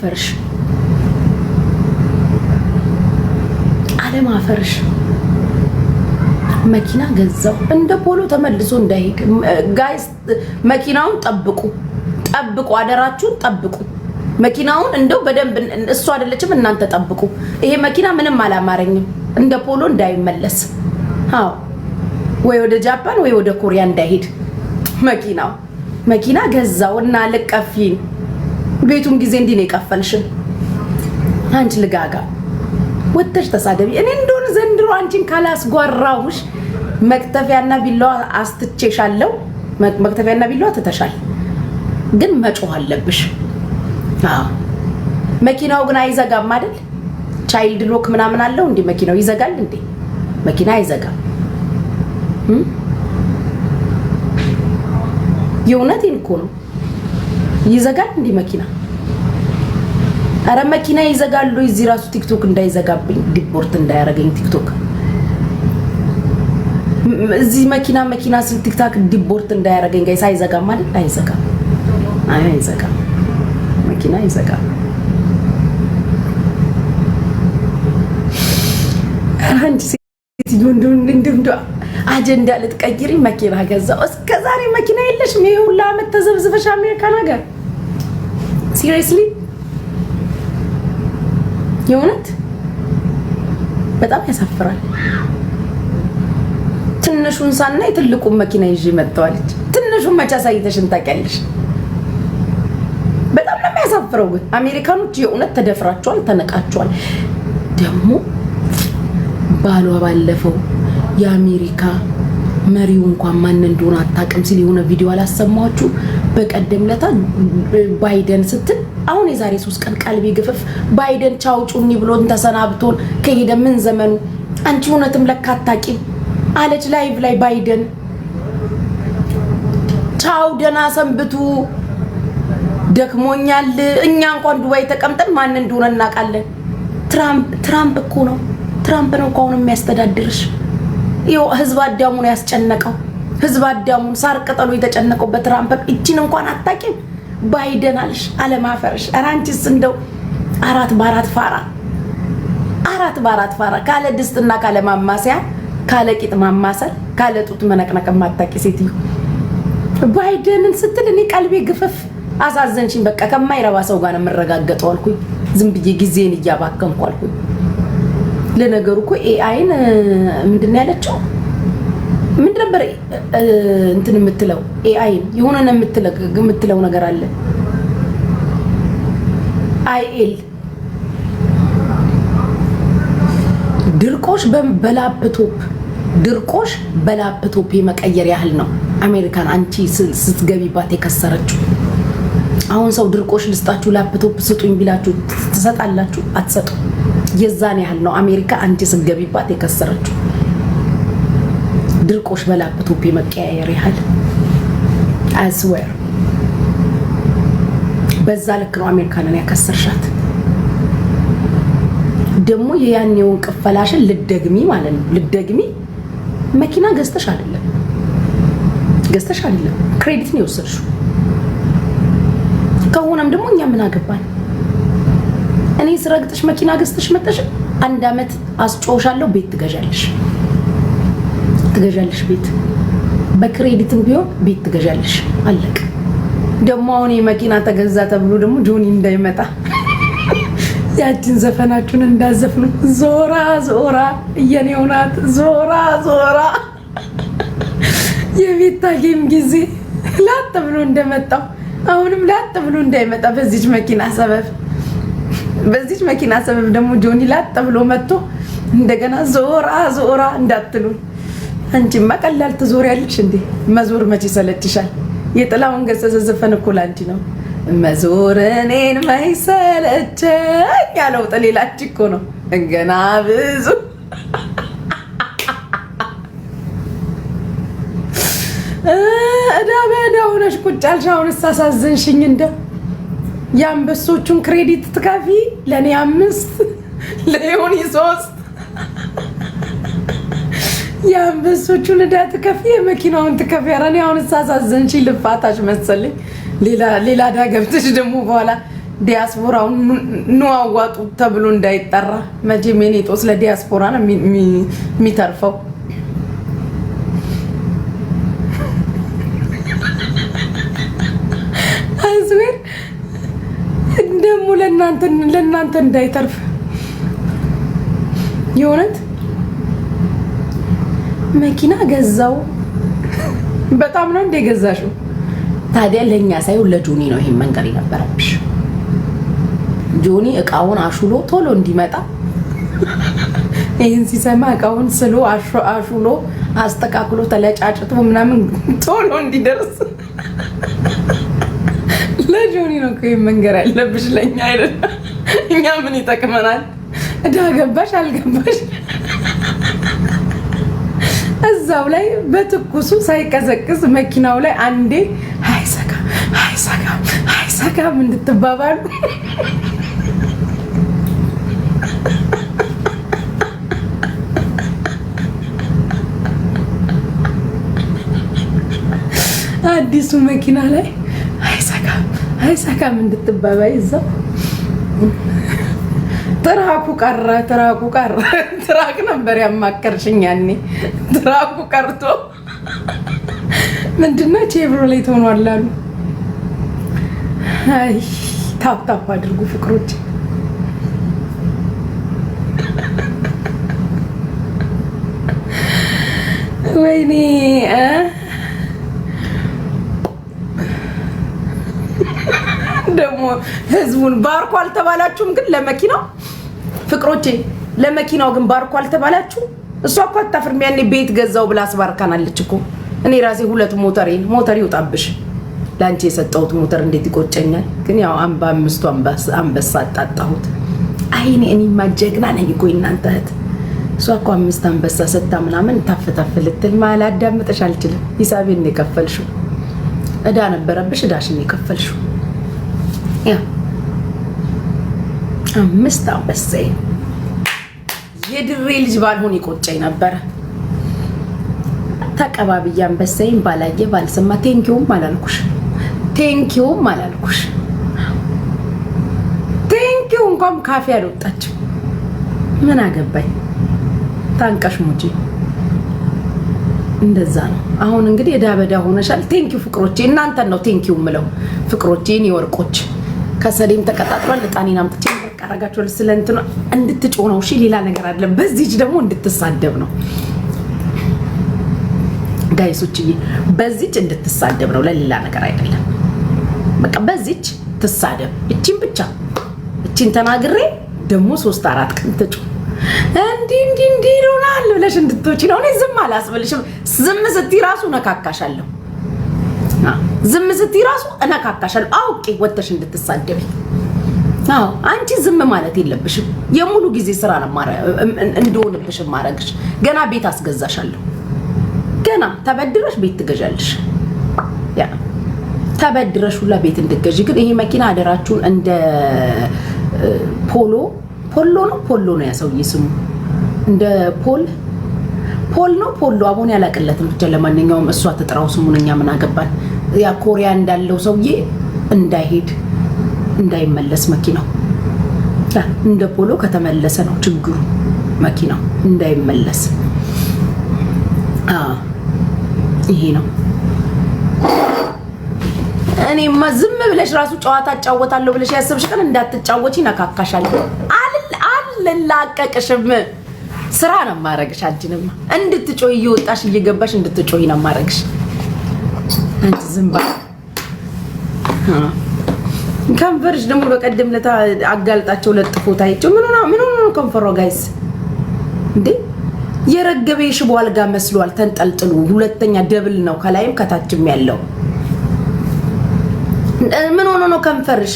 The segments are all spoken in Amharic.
አለማፈርሽ፣ አለማፈርሽ። መኪና ገዛው እንደ ፖሎ ተመልሶ እንዳይሄድ። Guys፣ መኪናውን ጠብቁ፣ ጠብቁ፣ አደራችሁን ጠብቁ። መኪናውን እንደው በደንብ፣ እሱ አይደለችም እናንተ ጠብቁ። ይሄ መኪና ምንም አላማረኝም፣ እንደ ፖሎ እንዳይመለስ። አዎ፣ ወይ ወደ ጃፓን ወይ ወደ ኮሪያ እንዳይሄድ መኪናው። መኪና ገዛው እና ልቀፊን ቤቱም ጊዜ እንዲህ ነው የቀፈልሽን። አንቺ ልጋጋ ወጥተሽ ተሳደቢ። እኔ እንደሆነ ዘንድሮ አንቺን ካላስጓራሁሽ መክተፊያና ቢላዋ አስትቼሻለሁ። መክተፊያና ቢላዋ ትተሻል፣ ግን መጮህ አለብሽ። አዎ፣ መኪናው ግን አይዘጋም አይደል? Child lock ምናምን አለው እንዴ? መኪናው ይዘጋል እንዴ? መኪና አይዘጋም። የእውነቴን እኮ ነው። ይዘጋል እንዴ መኪና? አረ መኪና ይዘጋሉ። እዚህ ራሱ ቲክቶክ እንዳይዘጋብኝ፣ deport እንዳያረገኝ ቲክቶክ። እዚህ መኪና መኪና ስል ቲክቶክ deport እንዳያረገኝ guys። አይዘጋም አይደል? አይዘጋም። አይ አይዘጋም። መኪና አይዘጋም። አንቺ ሴትዮ እንደው እንደው አጀንዳ ልትቀይሪ መኪና ገዛው። እስከ ዛሬ መኪና የለሽም። ይሄ ሁላ ዓመት ተዘብዝበሽ አሜሪካን ሀገር፣ seriously፣ የእውነት በጣም ያሳፍራል። ትንሹን ሳናይ ትልቁን መኪና ይዤ መጥተዋለች። ትንሹን መቼ አሳይተሽን ታውቂያለሽ? በጣም ነው የሚያሳፍረው። ግን አሜሪካኖች የእውነት ተደፍራቸዋል፣ ተነቃቸዋል። ደግሞ ባሏ ባለፈው የአሜሪካ መሪው እንኳን ማን እንደሆነ አታውቅም ሲል የሆነ ቪዲዮ አላሰማችሁ? በቀደም ለታ ባይደን ስትል፣ አሁን የዛሬ 3 ቀን ቀልቤ ግፍፍ። ባይደን ቻው ጩኒ ብሎን ተሰናብቶን ከሄደ ምን ዘመኑ። አንቺ እውነትም ለካ አታውቂም አለች live ላይ። ባይደን ቻው ደህና ሰንብቱ፣ ደክሞኛል። እኛ እንኳን ዱባይ ተቀምጠን ማን እንደሆነ እናውቃለን። ትራምፕ፣ ትራምፕ እኮ ነው፣ ትራምፕ ነው እኮ አሁን የሚያስተዳድርሽ። ይኸው ህዝብ አዳሙን ያስጨነቀው፣ ህዝብ አዳሙን ሳር ቅጠሉ የተጨነቀው በትራምፕ። እችን እንኳን አታውቂም። ባይደን አልሽ፣ አለማፈርሽ። ኧረ አንቺስ እንደው አራት በአራት ፋራ፣ አራት በአራት ፋራ፣ ካለ ድስትና ካለ ማማሰያ፣ ካለ ቂጥ ማማሰል፣ ካለ ጡት መነቅነቅ የማታውቂ ሴትዮ ባይደንን ስትል እኔ ቀልቤ ግፍፍ። አሳዘንሽኝ። በቃ ከማይረባ ሰው ጋር ነው የምረጋገጠው አልኩኝ። ዝም ብዬ ጊዜን እያባከንኩ አልኩኝ። ለነገሩ እኮ AI ን ምንድን ነው ያለችው? ምንድን ነበር እንትን የምትለው? AI ን የሆነ የምትለው ነገር አለ። አይኤል ድርቆሽ በላፕቶፕ፣ ድርቆሽ በላፕቶፕ የመቀየር ያህል ነው አሜሪካን አንቺ ስትገቢባት የከሰረችው። አሁን ሰው ድርቆሽ ልስጣችሁ ላፕቶፕ ስጡኝ ቢላችሁ ትሰጣላችሁ? አትሰጡ። የዛን ያህል ነው አሜሪካ አንቺ ስትገቢባት የከሰረችው። ድርቆሽ በላፕቶፕ የመቀያየር ያህል፣ I swear፣ በዛ ልክ ነው አሜሪካንን ያከሰርሻት። ደግሞ የያኔውን ቅፈላሽን ልደግሚ ማለት ነው። ልደግሚ መኪና ገዝተሽ አይደለም፣ ገዝተሽ አይደለም፣ credit ነው የወሰድሽው። ከሆነም ደግሞ እኛ ምን አገባን? እኔ ስረግጥሽ መኪና ገዝተሽ መጠሽ አንድ ዓመት አስጮሻለሁ። ቤት ትገዣለሽ፣ ትገዣለሽ ቤት፣ በ credit ም ቢሆን ቤት ትገዣለሽ። አለቅ። ደግሞ አሁን የመኪና ተገዛ ተብሎ ደግሞ ጆኒ እንዳይመጣ ያችን ዘፈናችሁን እንዳዘፍኑ፣ ዞራ ዞራ እየኔው ናት፣ ዞራ ዞራ፣ የቤታ game ጊዜ ላጥ ብሎ እንደመጣው አሁንም ላጥ ብሎ እንዳይመጣ በዚች መኪና ሰበብ፣ በዚች መኪና ሰበብ ደግሞ ጆኒ ላጥ ብሎ መጥቶ እንደገና ዞራ ዞራ እንዳትሉ። አንቺማ ቀላል ትዞሪያለሽ እንዴ? መዞር መቼ ሰለችሻል? የጥላሁን ገሰሰ ዘፈን እኮ ላንቺ ነው። መዞር እኔን መይሰለቸኝ ያለው ጥሌ ላንቺ እኮ ነው። ገና ብዙ እዳ በእዳ ሆነሽ ቁጭ አልሽ። አሁንስ አሳዘንሽኝ። እንደው የአንበሶቹን credit ትከፊ፣ ለእኔ አምስት፣ ለዮኒ ሶስት። የአንበሶቹን እዳ ትከፊ፣ የመኪናውን ትከፊ። ኧረ እኔ አሁንስ አሳዘንሽኝ። ልፋታሽ መሰለኝ። ሌላ ሌላ እዳ ገብተሽ ደግሞ በኋላ ዲያስፖራውን ኑ አዋጡ ተብሎ እንዳይጠራ። መቼም የኔ ጦስ ለዲያስፖራ ነው የሚተርፈው። I swear ደግሞ ለእናንተ እንዳይተርፍ የእውነት መኪና ገዛው። በጣም ነው እንደ ገዛሽው። ታዲያ ለእኛ ሳይሆን ለጆኒ ነው ይሄን መንገር የነበረብሽ። ጆኒ እቃውን አሹሎ ቶሎ እንዲመጣ፣ ይህን ሲሰማ እቃውን ስሎ አሹሎ አስተካክሎ ተለጫጭቶ ምናምን ቶሎ እንዲደርስ ለጆኒ ነው እኮ ይሄን መንገር ያለብሽ፣ ለእኛ አይደለም። እኛ ምን ይጠቅመናል? እዳ ገባሽ አልገባሽ እዛው ላይ በትኩሱ ሳይቀዘቅዝ መኪናው ላይ አንዴ አይሰጋም አይሰጋም አይሰጋም እንድትባባሉ። አዲሱ መኪና ላይ አይሰጋም አይሰጋም እንድትባባይ እዛው። ትራኩ ቀረ፣ ትራኩ ቀረ። Truck ነበር ያማከርሽኝ ያኔ። ትራኩ ቀርቶ ምንድነው ቼቭሮሌት ሆኗል አሉ። አይ tap tap አድርጉ ፍቅሮች። ወይኔ ደግሞ ህዝቡን ባርኮ አልተባላችሁም? ግን ለመኪናው ፍቅሮቼ፣ ለመኪናው ግን ባርኮ አልተባላችሁ? እሷ እኮ አታፍርም። ያኔ ቤት ገዛው ብላ አስባርካናለች እኮ። እኔ ራሴ ሁለት ሞተሬን፣ ሞተር ይውጣብሽ። ለአንቺ የሰጠሁት ሞተር እንዴት ይቆጨኛል። ግን ያው በአምስቱ አንበሳ አጣጣሁት። አይኔ እኔማ ጀግና ነኝ እኮ እናንተ እህት። እሷ እኮ አምስት አንበሳ ሰታ ምናምን ታፍ ታፍ ልትል ላዳምጥሽ አልችልም። ሂሳቤን ነው የከፈልሽው። እዳ ነበረብሽ፣ እዳሽን ነው የከፈልሽው። ያ አምስት አንበሳዬ የድሬ ልጅ ባልሆን ይቆጨኝ ነበረ። ተቀባብዬ አንበሳዬን ባላየ ባልሰማ thank you ም አላልኩሽ፣ thank you ም አላልኩሽ። Thank you እንኳን ካፌ አልወጣችም። ምን አገባኝ? ታንቀሽ ሙጪ። እንደዛ ነው። አሁን እንግዲህ እዳ በዳ ሆነሻል። Thank you ፍቅሮቼ፣ እናንተን ነው thank you ምለው ፍቅሮቼ፣ የኔ ወርቆች። ከሰሌም ተቀጣጥሏል። እጣኔን አምጥቼ በቃ አረጋችኋለሁ። ስለ እንትኑ እንድትጮህ ነው። እሺ፣ ሌላ ነገር አይደለም። በዚች ደግሞ እንድትሳደብ ነው guys ኦችዬ፣ በዚች እንድትሳደብ ነው፣ ለሌላ ነገር አይደለም። በቃ በዚች ትሳደብ። እቺን ብቻ እቺን ተናግሬ ደግሞ 3-4 ቀን ትጮህ፣ እንዲህ እንዲህ እንዲህ ይሆናል ብለሽ እንድትወጪ ነው። እኔ ዝም አላስብልሽም። ዝም ስትይ ራሱ እነካካሻለሁ። ዝም ስትይ ራሱ እነካካሻለሁ። አውቄ ወጥተሽ እንድትሳደቢ። አዎ አንቺ ዝም ማለት የለብሽም። የሙሉ ጊዜ ስራ ነው እንደሆንብሽ ማረግሽ። ገና ቤት አስገዛሻለሁ። ገና ተበድረሽ ቤት ትገዣለሽ። Yeah፣ ተበድረሽ ሁላ ቤት እንድትገዢ። ግን ይሄ መኪና አደራችሁን እንደ ፖሎ፣ ፖሎ ነው፣ ፖሎ ነው ያ ሰውዬ ስሙ፣ እንደ ፖል፣ ፖል ነው ፖሎ፣ አቦን ያላቅለትም ብቻ። ለማንኛውም እሷ ትጥራው ስሙን፣ እኛ ምን አገባን? ያ ኮሪያ እንዳለው ሰውዬ እንዳይሄድ እንዳይመለስ መኪናው። እንደ ፖሎ ከተመለሰ ነው ችግሩ፣ መኪናው እንዳይመለስ ይሄ ነው። እኔማ ዝም ብለሽ ራሱ ጨዋታ እጫወታለሁ ብለሽ ያሰብሽ ቀን እንዳትጫወቺ ነካካሻለሁ። አልላቀቅሽም። ስራ ነው የማረግሽ። አንቺንማ እንድትጮይ እየወጣሽ እየገባሽ እንድትጮይ ነው የማረግሽ። አንቺ ዝም በይ። ከንፈርሽ ደግሞ በቀደም ለታ አጋልጣቸው ለጥፎ ታይቸው። ምን ሆነ ምን ሆነ ነው ከንፈሯ guys? እንዴ የረገበ የሽቦ አልጋ መስሏል ተንጠልጥሎ። ሁለተኛ double ነው ከላይም ከታችም ያለው። ምን ሆኖ ነው ከንፈርሽ?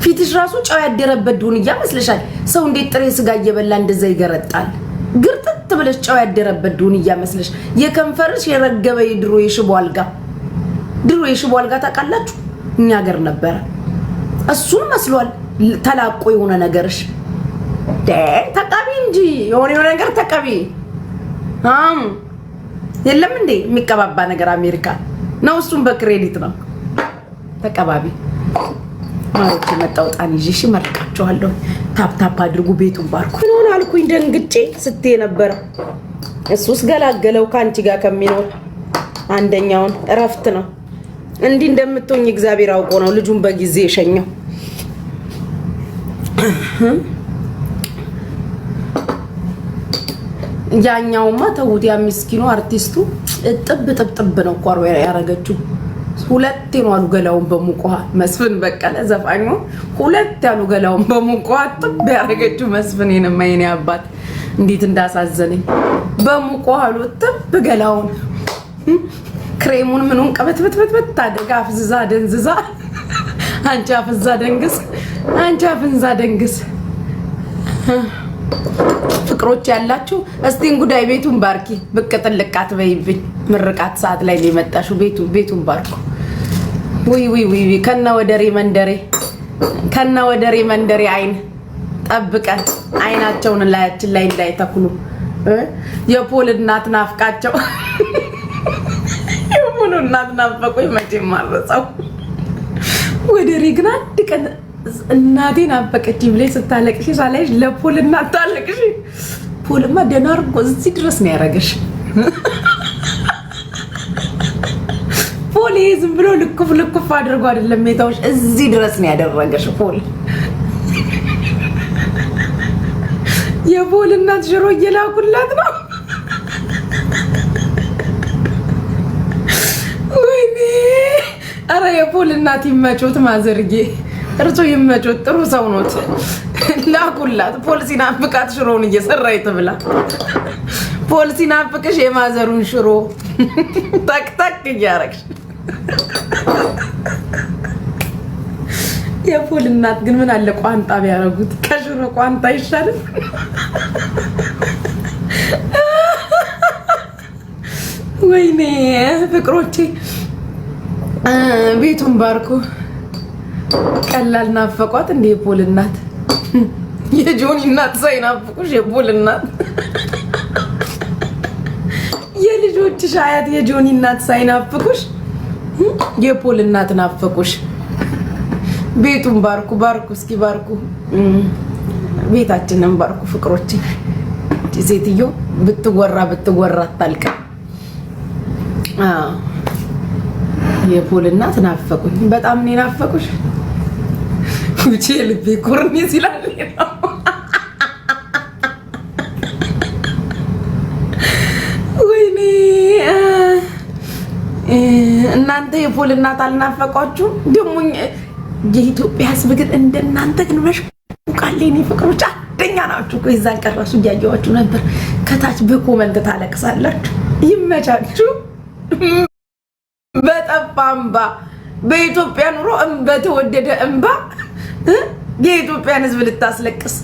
ፊትሽ ራሱ ጨው ያደረበት ዱንያ መስለሻል። ሰው እንዴት ጥሬ ስጋ እየበላ እንደዛ ይገረጣል? ግርጥት ብለሽ ጨው ያደረበት ዱንያ መስለሽ። የከንፈርሽ የረገበ የድሮ የሽቦ አልጋ፣ ድሮ የሽቦ አልጋ ታውቃላችሁ? እኛ ሀገር ነበረ። እሱን መስሏል ተላቆ የሆነ ነገርሽ። ተቀቢ እንጂ የሆነ የሆነ ነገር ተቀቢ። የለም እንዴ የሚቀባባ ነገር? አሜሪካ ነው። እሱም በ credit ነው። ተቀባቢ። ማሮች የመጣው ጣን ይዤ እሺ፣ መርቃችኋለሁ። Tap tap አድርጉ፣ ቤቱን ባርኩ። ምን ሆነ አልኩኝ ደንግጬ ስትይ ነበረ። እሱስ ገላገለው ከአንቺ ጋር ከሚኖር አንደኛውን እረፍት ነው። እንዲህ እንደምትሆኝ እግዚአብሔር አውቆ ነው ልጁን በጊዜ የሸኘው። ያኛውማ ተውት፣ ያ ምስኪኑ አርቲስቱ እጥብ ጥብጥብ ነው እኮ ያረገችው። ሁለት ነው አሉ ገላውን በሙቅ ውሃ መስፍን በቀለ ዘፋኙ ሁለት ያሉ ገላውን በሙቅ ውሃ ጥብ ያረገችው መስፍን የነማ የኔ አባት እንዴት እንዳሳዘነኝ። በሙቅ ውሃ አሉ ጥብ ገላውን ክሬሙን ምኑን ቀበትበትበት አድርጋ አፍዝዛ ደንዝዛ። አንቺ አፍዛ ደንግስ፣ አንቺ አፍንዛ ደንግስ። ፍቅሮች ያላችሁ እስቲ እንጉዳይ ቤቱን ባርኪ። ብቅ ጥልቅ አትበይብኝ። ምርቃት ሰዓት ላይ ነው የመጣሽው። ቤቱን ባርኩ። ውይ ውይ ውይ ከነ ወደሬ መንደሬ፣ ከነ ወደሬ መንደሬ አይን ጠብቀን አይናቸውን ላያችን ላይ እንዳይተክሉ። የፖል እናት ናፍቃቸው፣ የፖል እናት ናፈቁኝ። መቼም አልረሳው። ወደሬ ግን አንድ ቀን እናቴ ናፈቀችኝ ብለሽ ስታለቅሽ ሳላይሽ ለፖል እናት ታለቅሽ። ፖልማ ደህና አድርጎ እዚህ ድረስ ነው ያደረገሽ። ፖል ይሄ ዝም ብሎ ልኩፍ ልኩፍ አድርጎ አይደለም ሜታዎች፣ እዚህ ድረስ ነው ያደረገሽ ፖል። የፖል እናት ሽሮ እየላኩላት ነው። ወይኔ ኧረ የፖል እናት ይመቾት፣ ማዘርጌ እርሶ ይመቾት፣ ጥሩ ሰው ኖት። ላኩላት። ፖል ሲናፍቃት ሽሮውን እየሰራ ትብላ። ፖል ሲናፍቅሽ የማዘሩን ሽሮ ጠቅጠቅ እያረግሽ። የፖል እናት ግን ምን አለ ቋንጣ ቢያደርጉት፣ ከሽሮ ቋንጣ ይሻላል። ወይኔ ፍቅሮቼ ቤቱን ባርኩ። ቀላል ናፈቋት እንደ የፖል እናት። የጆኒ እናት ሳይናፍቁሽ የፖል እናት፣ የልጆችሽ አያት የጆኒ እናት ሳይናፍቁሽ የፖል እናት ናፈቁሽ። ቤቱን ባርኩ፣ ባርኩ፣ እስኪ ባርኩ፣ ቤታችንን ባርኩ ፍቅሮቼ። ሴትዮ ብትወራ ብትወራ አታልቅም። የፖል እናት ናፈቁኝ፣ በጣም ነው ናፈቁሽ። ውጪ ልቤ ኮርኒስ ይላል ነው። ወይኔ እናንተ የፖል እናት አልናፈቋችሁም? ደግሞ የኢትዮጵያ ሕዝብ ግን እንደናንተ ግን መሽቁቃል። የኔ ፍቅሮች አንደኛ ናችሁ እኮ። የዛን ቀን እራሱ እያየኋችሁ ነበር። ከታች በ comment ታለቅሳላችሁ። ይመቻችሁ። በጠፋ እምባ፣ በኢትዮጵያ ኑሮ በተወደደ እምባ የኢትዮጵያን ሕዝብ ልታስለቅስ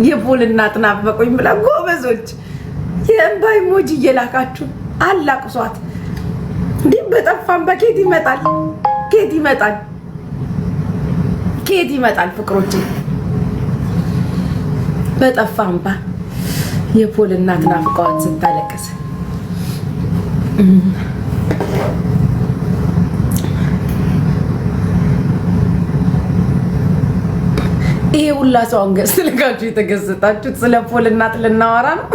የፖል እናት ናፈቁኝ ብላ ጎበዞች የእምባ emoji እየላካችሁ አላቅሷት። እንዲህ በጠፋ እምባ ኬት ይመጣል? ኬት ይመጣል? ኬት ይመጣል? ፍቅሮቼ በጠፋ እምባ የፖል እናት ናፍቀዋት ስታለቅስ። ይሄ ሁላ ሰው አንገስ ልካችሁ የተገሰጣችሁት ስለ ፖል እናት ልናወራ ነው።